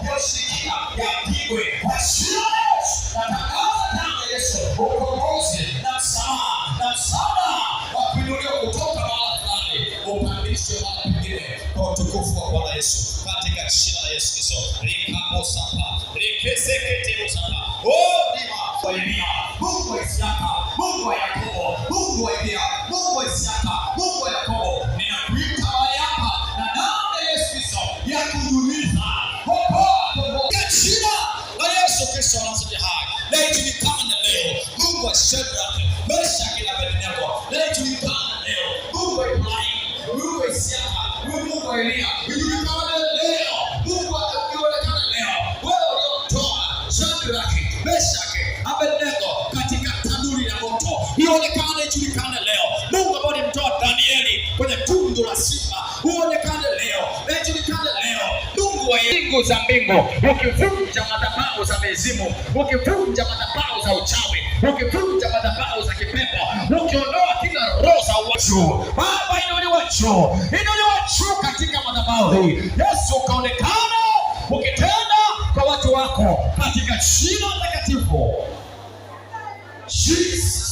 ya ushirikina yapigwe kwa jina la Yesu. Natangaza damu ya Yesu, ukombozi na msamaha na msaada wa kuinuliwa kutoka mahala fulani upandishwe mahala pengine kwa utukufu wa Bwana Yesu, katika jina la Yesu Kristo. Rikaposapa rekeseketebosapa o rima wa Eliya, Mungu wa Isaka, Mungu wa Yakobo, Mungu wa Eliya, Mungu wa Isaka, Mungu wa Yakobo, ninakuita mahali hapa na damu ya Yesu Kristo ya kunyunyiza okoa, komboa katika jina la Yesu Kristo wa Nazareti hai. Na ijulikane leo Mungu wa Shadrach, Meshaki na Abednego, na ijulikane leo Mungu wa Ibrahimu, Mungu wa Isaka, Mungu wa Eliya, ijulikane leo Mungu ionekane leo wewe uliomtoa Shadrach, Meshaki, Abednego katika tanuri la moto, ionekane, ijulikane leo Mungu ambaye ulimtoa Danieli kwenye tundu la simba, uonekane leo na ijulikane leo Mungu wa mbingu za mbingu, ukivunja madhabahu za mizimu, ukivunja madhabahu za uchawi, ukivunja madhabahu za kipepo, ukiondoa kila roho za uovu. Baba, inuliwa juu, inuliwa juu katika madhabahu hii. Yesu, ukaonekana ukitenda kwa watu wako katika jina takatifu Jesus.